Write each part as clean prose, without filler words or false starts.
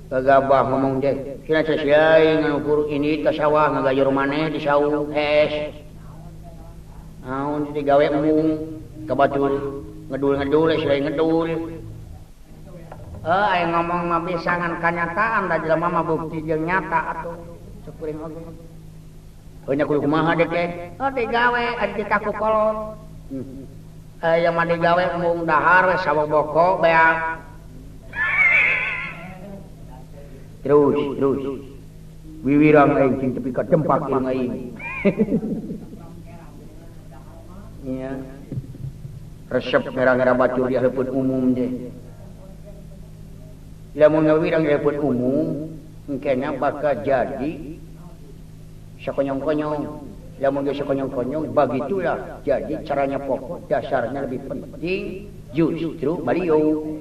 Gagabah ngomong teh. Cenah teh sia ngukur ini ka sawah ngagayur maneh di saung es. Naon digawe embung ka batur ngedul-ngedul sia ngedul. Aya ngomong mah bisa ngan kanyataan da jelema mah bukti jeung nyata atuh. Cek kuring oge. Heuh nya kudu kumaha dek teh? Oh digawe ari kita ku kolot. Aya mah digawe embung dahar we saboboko beak. Terus terus. Wiwirang aing cing tepi ka dempak irung aing. Iya. Resep ngerang-ngerang batur di hareupeun umum teh. Lamun ngawirang di hareupeun umum, engkena bakal jadi sakonyong-konyong. Lamun geus sakonyong-konyong bagitulah. Jadi caranya pokok dasarnya lebih penting justru baliung.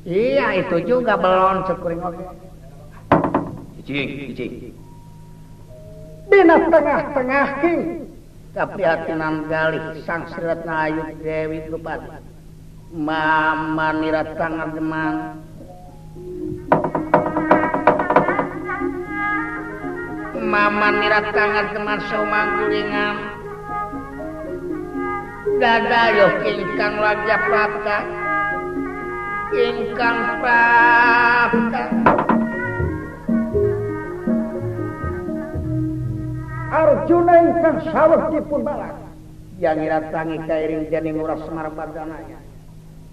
Iya itu juga belon cekuring oge. Cicing, cicing. Dina tengah-tengah king kaprihatinan galih sang Sri Ayu Dewi Drupadi. Mama nirat pangardeman. Mama nirat pangardeman saumanggulingan. Dadayoh ingkang wajah prapta. Ingkang prapta. Arjuna ingkang saweg dipun balak. Yang iratangi kairing dening Ngurah Semar Badanaya.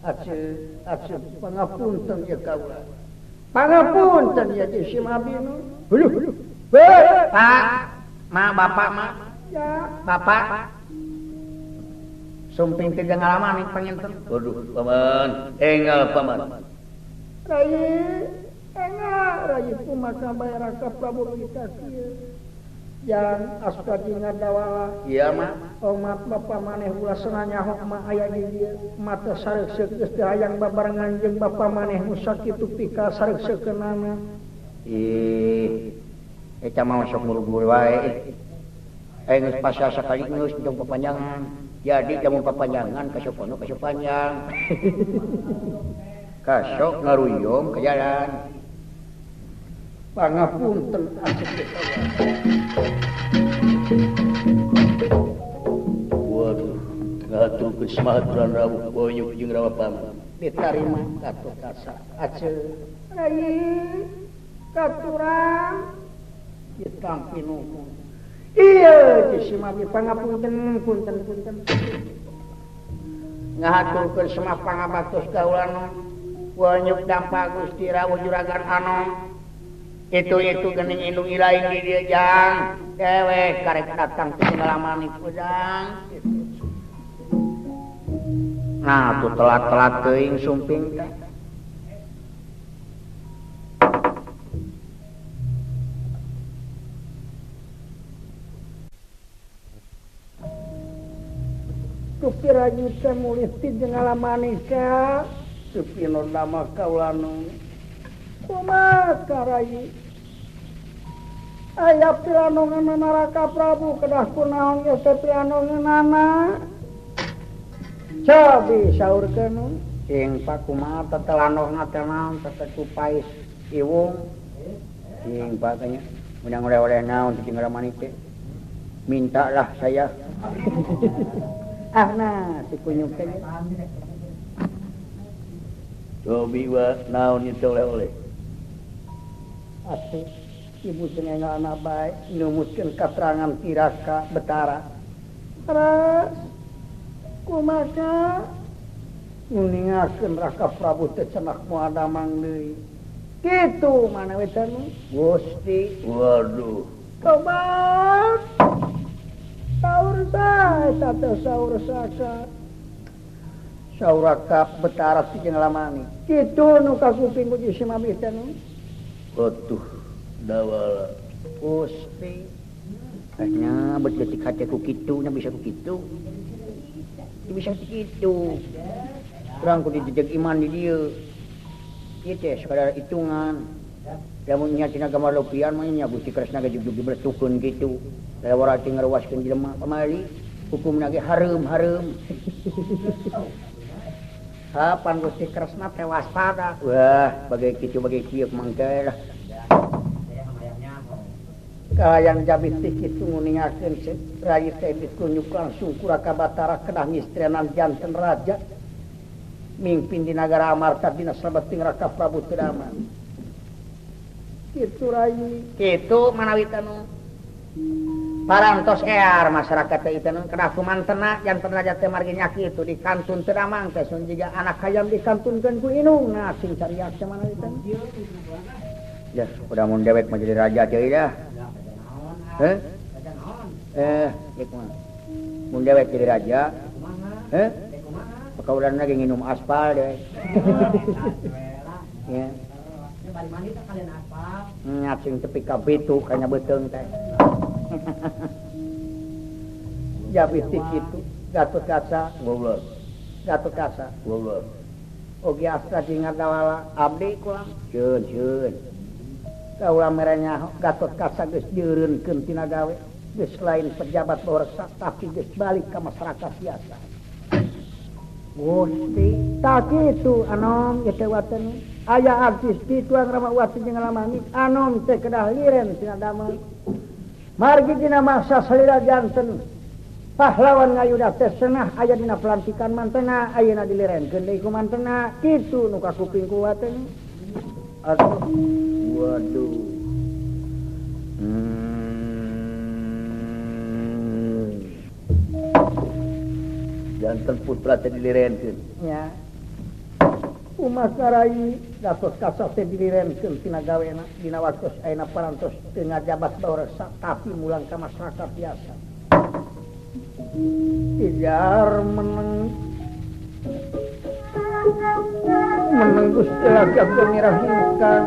Aceu aceu pangapunten ieu kaula. Pangapunten ieu si Mabinu. Huluh. Pak, ma bapak ma. Ya, bapak. Sumping teh ngalaman panginten. Waduh, paman. Enggal paman. Rai, enggal rai kumaha bae Raka Prabu kita kieu. Yang aspati ngadawala. Iya mah. Omat bapa maneh ulah senanya hok mah aya di dieu. Mata sareuk geus teu hayang babarengan jeung bapa maneh nu sakitu pika sareuk-seukeunana. Ih. Eta mah sok murubur wae. Aing geus pasah sakali geus tong papanjangan. Jadi jamu papanjangan kasok kono kasok panjang. Kasok ngaruyung ke jalan. Pangapunten asik. Waduh, ngaturkeun semangat rawuh bonyuk jeung rawa paman. Ditarima katuh kasa. Aceu. Rai katuran ditampi nuhun. Iya, si Mami pangapunten punten punten. Ngahaturkeun semah pangabaktos kaulana. Wanyuk dampa Gusti Rawuh Juragan Anom. Itu geuning indung ilaing di dieu jang. Dewek karek datang ti ngalamani kujang. Nah, tuh telat-telat teuing sumping teh. Kupiraju teh mulih ti jeung ngalamani ka supino damah kaulanu. Kumaha karayi? Aya pilanongan Raka Prabu kedah kunaon ieu teh pilanonganana? Cobi saurkeun cing pakumaha tetelanongna teh naon teh cupais iwung. Cing pakanya menang oleh-oleh naon ti ngalamani teh. Mintalah saya. Ah nah si kunyuk teh. Cobi wa naon ieu oleh-oleh. Atuh ibu cenah anak bae numutkeun katerangan Tiraka Betara. Terus kumaha nguningakeun Raka Prabu teh cenah moal damang deui. Kitu mana we teh Gusti. Waduh. Tobat. Saur sae eta teh saur saka. Saur Raka Betara ti jeung lamani. Kitu nu kakuping ku si Mami teh nu. Atuh dawala Gusti. Nya bet leutik hate ku kitu nya bisa ku kitu. Bisa kitu. Urang kudu dijejeg iman di dieu. Ieu teh sakadar hitungan. Lamun nya tina gambar lopian mah nya Gusti Kresna ge jugjug dibeletukeun kitu. Lawara teh ngaruaskeun jelema pamali hukumna ge hareum-hareum. Hapan Gusti Kresna teh waspada. Wah, bagai kitu bagai kieu mangke lah. Kahayang jabit kitu nguningakeun rai teh ditunjuk langsung ku Raka Batara kedah ngistrenan janten raja. Mingpin di nagara Amarta dina salebeting Raka Prabu teu damang. Kitu rai. Kitu manawi teh nu parantos ear masyarakat teh ieu kedah sumantena janten raja teh margi nya kitu di kantun teu damang teh sun jiga anak hayam dikantunkeun ku indungna sing cariak teh manawi teh. Ya, udah mun dewek mah jadi raja teh dah. Heh? Eh, ieu kumaha? Mun dewek jadi raja. Heh? Pakaulan lagi nginum aspal dewek. Ya. Ngacing tepi ka bitu kanya beuteung teh. Jabit kitu Gatot Kaca goblok. Gatot Kaca goblok. Oge astra jeung ngadawala abdi kulang. Ceun ceun. Kaula merenya Gatot Kaca geus dieureunkeun tina gawe, geus lain pejabat bawrsa tapi geus balik ka masyarakat biasa. Gusti, tak kitu anom ieu teh waten. Aya artis di tuang Rama Wati jeung lamani anom teh kedah liren tina damel. Margi dina masa salira janten pahlawan ngayuda teh senah aya dina pelantikan mantena ayeuna dilirenkeun deui ku mantena kitu nu kakuping ku waten. Aduh, waduh. Janten putra teh dilirenkeun. Nya. Umat karai Gatot Kaca teh dilirenkeun tina gawena dina waktos ayeuna parantos teu ngajabat bawrsa tapi mulang ka masyarakat biasa. Ijar meneng meneng Gusti Raja Pemirah ingkang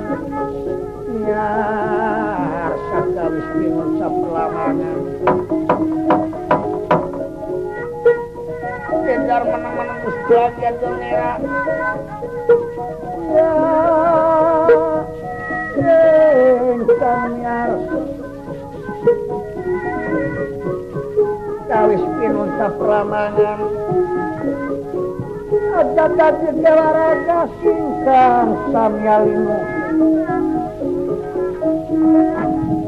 nyar sakawis pinun sapelamangan. Ijar meneng-meneng Gusti Raja Pemirah ya ingkang nyar kawis pinun sapelamangan. Adat-adat dewaraga singkang samyalinu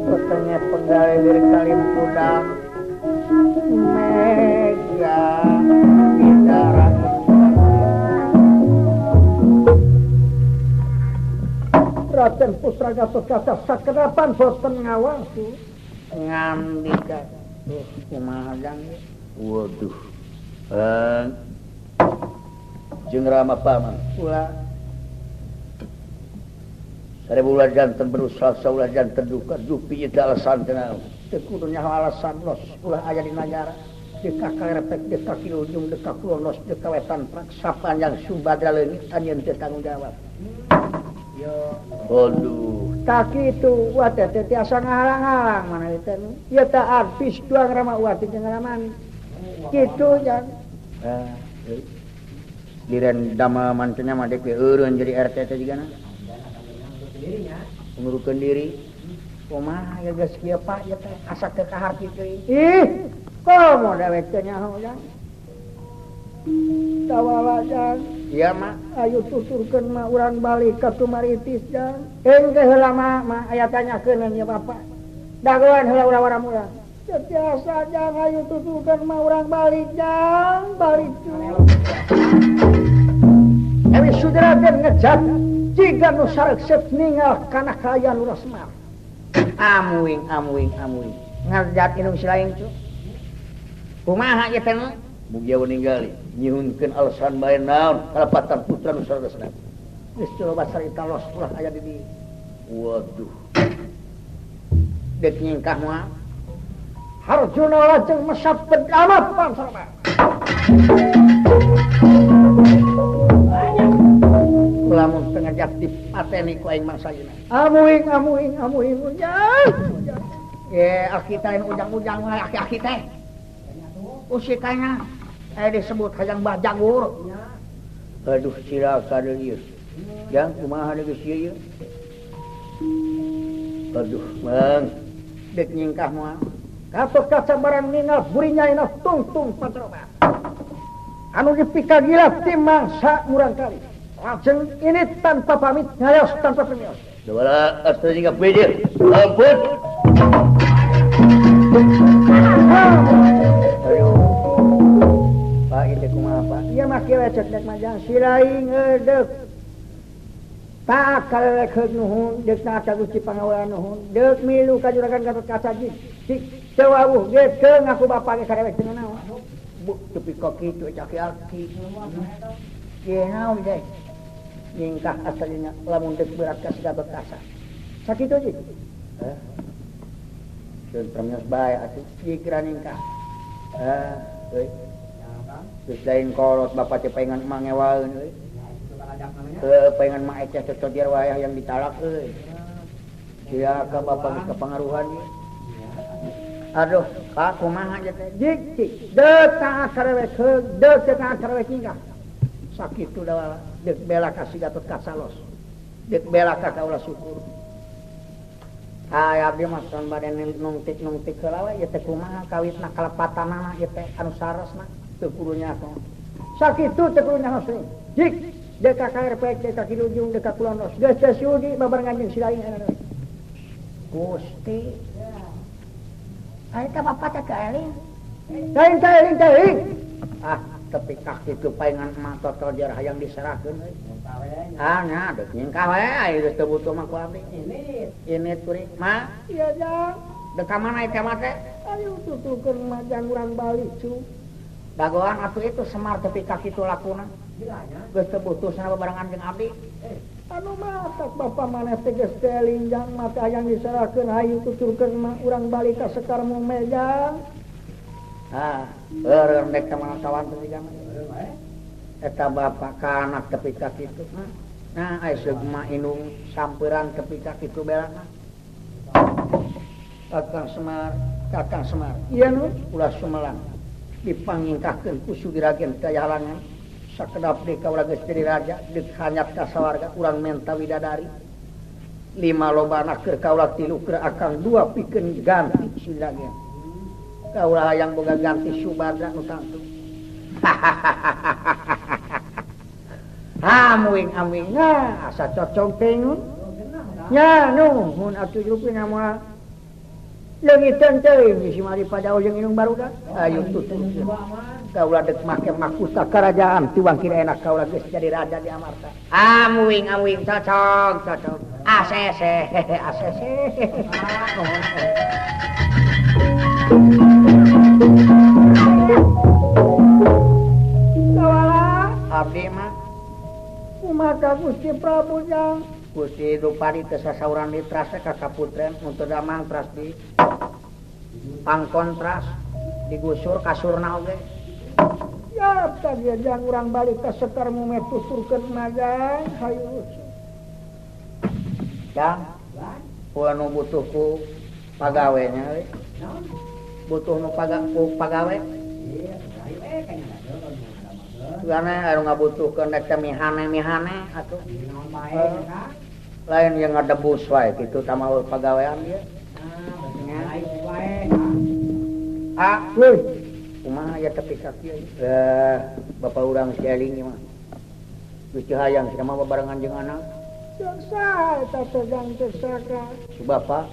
petengnya penggawe wir kalimpudang mega bidaran Raden Putra Gatot Kaca sakedapan boten ngawangsu ngandika kumaha jang. Waduh. Jeung Rama paman kula 1000 ulah janten berusaha saulah janten duka dupi ieu alasan teh naon teu kudu nyaho alasan los ulah aya di nagara deka karepek deka kilujung deka kulon los deka wetan prak sapanjang Subadra leungit anjeun teu tanggung jawab. Yo waduh tak kitu wa teh teu tiasa ngahalang-halang mana teh ieu teh artis tuang Rama Wati jeung Ramani kitu jang. Liren dama mantenya mah dek eureun jadi RT teh jigana. Ngurungkeun diri. Kumaha ya geus kieu Pak ieu teh asa teu kaharti teuing. Ih, komo dewek teh nyaho jang. Tawala jang. Iya mah, ayo tuturkeun mah urang balik ka Tumaritis jang. Engke heula mah mah aya tanyakeun nya Bapak. Dagoan heula urang urang. Biasa jang ayo tuturkeun mah urang balik jang, balik tuh. Ewi Sudraden ngejat jika nu sareksep ningal kana kaayaan Lurah Semar. Amuing amuing amuing. Ngejat indung silaing cu. Kumaha ieu teh? Mugia ningali nyihunkeun alasan bae naon kalepatan putra nu sareksep. Geus coba sarita los ulah aya di dieu. Waduh. Dek nyingkah moal. Harjuna lajeng mesap bedamat pansarma. Lamun tengah dipateni ku aing mangsayuna. Amuing amuing amuing ujang. Ye aki teh ujang-ujang wae aki-aki teh. Usikanya disebut hayang Mbah Jagur. Aduh cilaka deui ieu. Jang kumaha deui geus ieu? Aduh, Mang. Dek nyingkah moal. Gatot Kaca barang ningal burinya ina tungtung patroba. Anu dipikagilap ti mangsa murang kali. Lajeng ini tanpa pamit ngayos tanpa permios. Dawala asta jingga pede. Ampun. Aduh. Pak ieu kumaha Pak? Ieu mah kieu cek dek majang silaing deuk. Tak kalelek heug nuhun, deuk na ka Gusti Pangawean nuhun, deuk milu ka juragan Gatot Kaca jik. Cik teu wawuh ge teu ngaku bapak ge karewek teu naon. Bu tepi ka kitu aki-aki. Ieu naon teh? Nyingkah asalnya lamun deuk berat ka si Gatot Kaca. Sakitu jik. Heh. Ceun permios bae atuh pikiran nyingkah. Heh, euy. Geus lain kolot bapak teh paingan emang ngewaeun euy. Heuh, paingan mah eceh cocojer wae yang ditalak euy. Sia ka bapak geus kapangaruhan ieu. Aduh, Pak kumaha ieu teh? Jik cik, deuk taat karewek heug, deuk teu taat karewek nyingkah. Sakitu dawala deuk bela ka si Gatot Kaca los. Deuk bela ka kaula syukur. Aya abdi mah son bade nungtik-nungtik heula we ieu teh kumaha kawitna kalepatanana ieu teh anu saresna teu kudu nyaho. Sakitu teu kudu nyaho seuing. Jik deuk ka KRP, deuk ka Kidujung, deuk ka Kulon los. Geus teu sudi babarengan jeung si lain anu. Gusti. Ai ka bapak teh kaeling. Lain kaeling teuing. Ah, tepi ka kitu paingan mah total jarah hayang diserahkeun euy. Ah, nya deuk nyingkah we aya geus teu butuh mah ku abdi. Ini kuring mah. Iya jang. Deuk ka mana eta mah teh? Ayo tuturkeun mah jang urang balik cu. Dagoan atuh itu Semar tepi ka kitu lakuna. Geus teu butuh sana babarengan jeung abdi. Anu matak bapak maneh teh geus teh linjang mah teh hayang diserahkeun hayu tuturkeun mah urang balik ka Sekar Mume jang. Ah, eureun dek ka mana kawan teh jang. Eta bapak ka anak tepi ka kitu mah. Nah, aya seug mah indung samperan tepi ka kitu belana. Kakang Semar, Kakang Semar. Ieu nu ulah sumelang. Dipangingkahkeun ku Sugiragen teh halangan. Sakedap deui kaula geus jadi raja, deuk hanyat ka sawarga urang menta widadari. Lima lobana keur kaula tilu keur akang dua pikeun ganti Sugiragen. Kaula hayang boga ganti Subadra nu tangtu. Hamuing aming nah asa cocok teh nun. Nya nuhun atuh rupina mah. Leungiteun teuing si mari pada jeung indung barudak. Ayo tutur. Kaula deuk make mahkota karajaan tiwangkir enak kaula geus jadi raja di Amarta. Amuing amuing cocok cocok. ACC ACC. Kawala abdi mah kumaha Gusti Prabu jang? Gusti Drupadi teh sasauran ditras ka kaputren mun teu damang tras di pangkontras digusur kasurna oge. Ya tadi jang urang balik ka Sekar Mume tuturkeun mah jang hayu. Jang, ku anu butuh ku pagawe nya euy. Butuh nu pagawe. Karena anu ngabutuhkeun dek teh mihane-mihane atuh. Lain yang ngadebus wae kitu tama pagawean ieu. Ah, euy. Kumaha ya tepi ka kieu? Bapak urang si Eling ieu mah. Geus teu hayang sia mah babarengan jeung anak. Jeung saha eta teh jang teh saka? Si bapak.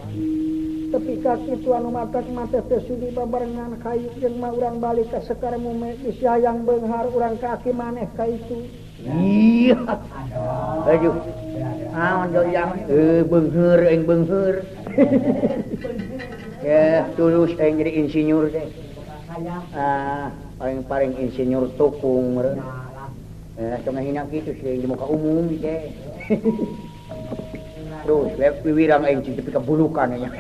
Tepi ka kitu anu matak mah teh teu sudi babarengan hayu jeung mah urang balik ka Sekar Mume bisi hayang beunghar urang ka aki maneh ka itu. Iya. Aduh. Naon joyang? Beungheur aing beungheur. Ya, tulus aing jadi insinyur teh. Ah, paling-paling insinyur tukung meureun. Tong ngahina kitu sih di muka umum teh. Terus wiwirang aing cing tepi ka bulukan nya.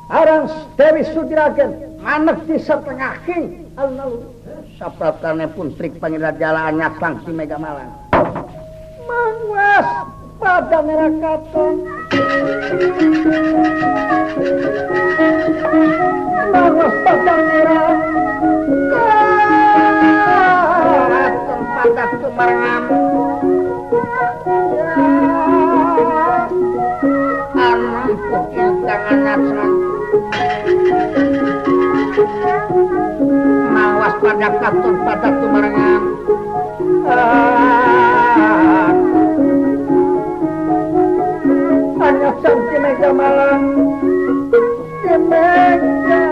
Arang Dewi Sugiragen manek di setengah king alun-alun. Sapratane pun trik pangirajala anyatlang si Mega Malang. Mangwas pada nerakaton. Mangwas pada nerakaton pada tumarngam. Anu tangan nasran. pada katon pada tumarengan. Hanya sampai meja malam di meja.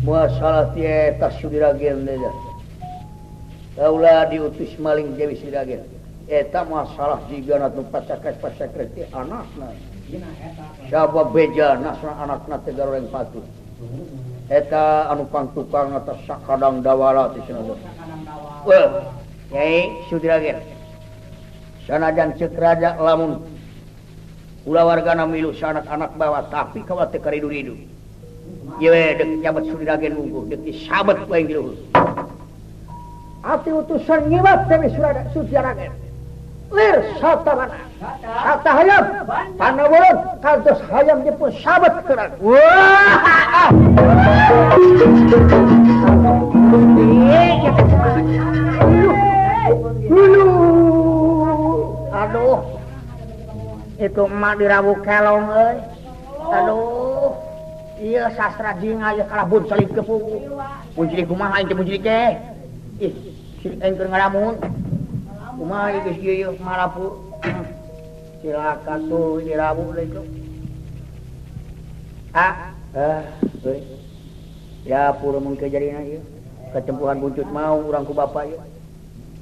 Masalah eta Sudiragen teh. Kaula diutus maling Dewi Sudiragen. Eta masalah jigana nu pacakas-pacakas teh anakna. Sabab beja nasna anakna teh garoreng patut. Eta anu pangtukang atas sakadang dawala teh cenah. Weuh, Nyai Sudiragen. Sanajan ceuk raja lamun kulawargana milu sanak-anak bawa tapi kawa teh karidu-ridu. Ieu dek jabat Sudiragen unggul, dek disabet ku aing di luhur. Ati utusan ngiwat Dewi Sudiragen. Lir satabana. Sata hayam, panawurun kantos hayam dipun sabet keran. Wah! Aduh. Itu emak dirawu kelong euy. Aduh. Iya sastra jinga ieu kalah buncelik ke pugu. Buncelik kumaha aing teh buncelik teh? Ih, sirik aing keur ngalamun. Kumaha ieu geus ieu ieu marapu. Cilaka tuh dirawu deui tuh. Ah, euy. Dapur mun ke jarina ieu. Katempuhan buncut mau urang ku bapa ieu.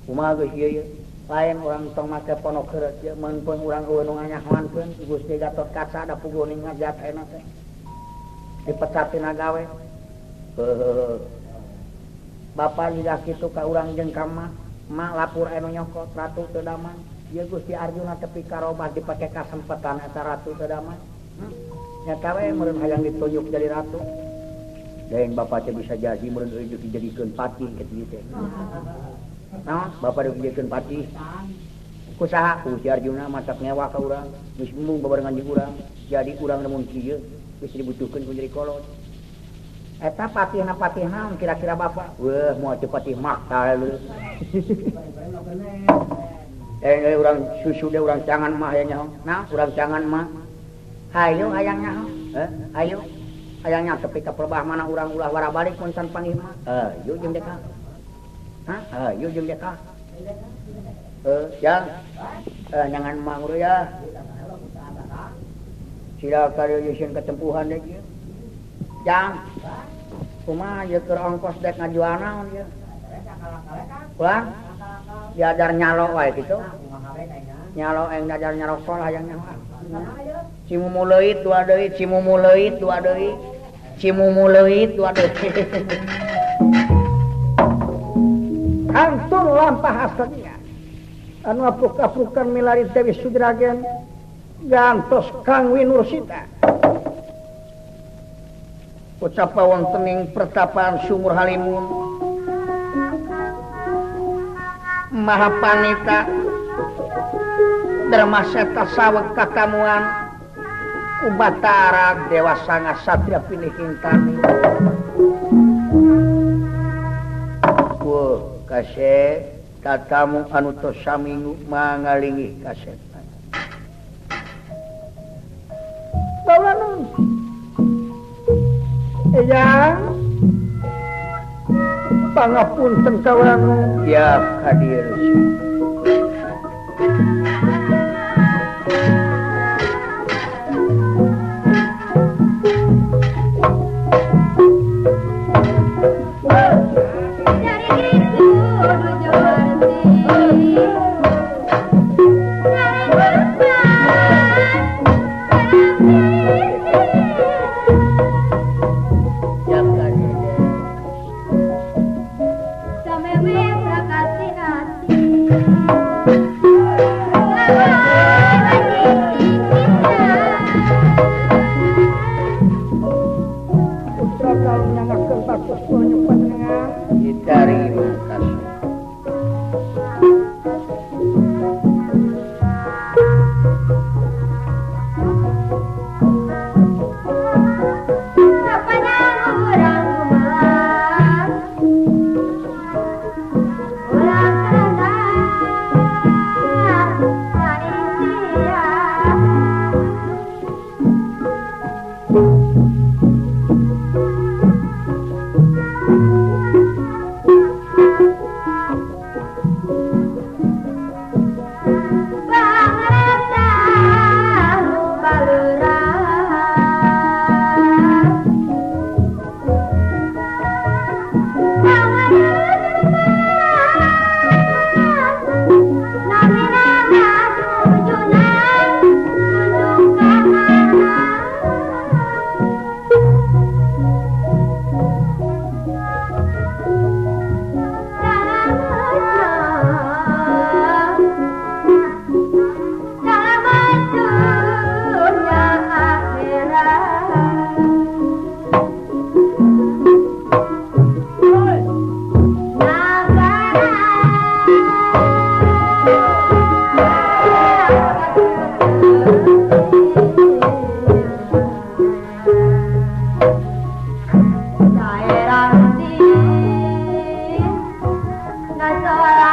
Kumaha geus ieu ieu? Lain urang tong make ponok heureut ieu mun pun urang eueuh nu nganyahoankeun Gusti Gatot Kaca da puguh ning ngajat ayeuna teh. Dipecat tina gawe. Bapak juga kitu ka urang jeung ka mah, mah lapur anu nyokot ratu teu damang. Ieu Gusti Arjuna tepi karobah dipake kasempetan eta ratu teu damang. Nyata we meureun hayang ditunjuk jadi ratu. Deung bapak teh bisa jadi meureun euy dijadikeun patih kitu teh. Naon? Bapak dijadikeun patih. Ku saha? Ku Gusti Arjuna matak ngewa ka urang, geus embung babarengan jeung urang. Jadi urang lamun kieu geus dibutuhkeun ku jadi kolot. Eta patihna patih naon kira-kira bapak? Weuh, moal teu patih maktal leuh. Urang susu deh urang cangan mah hayang nyaho. Nah, urang cangan mah. Hayu hayang nyaho. Hayu. Hayang nya tepi ka pelebah mana urang ulah warabalik mun can panggih mah. Hayu jeung deka. Hah? Hayu jeung deka. Jang. Nyangan mah nguru ya. Cilaka deui sieun katempuhan deui ieu. Jang. Kumaha ieu keur ongkos dek ngajual naon ieu? Pulang. Diajar nyalo wae kitu. Nyalo aing diajar nyarokol hayang nyaho. Cimumu leuit dua deui, cimumu leuit dua deui. Cimumu leuit dua deui. Kantun lampah aslinya. Anu apuk-apukan milari Dewi Sudiragen gantos Kang Winursita. Ucapa wonten ing pertapaan Sumur Halimun. Mahapanita Darmaseta saweg katamuan Ubatara Dewa Sanga Satria Pilih Kintani. Wah, kasep tatamu anu tos saminggu mangalingih kasep. Bawanan. Eyang pangapunten kawangu. Ya hadir. Nah.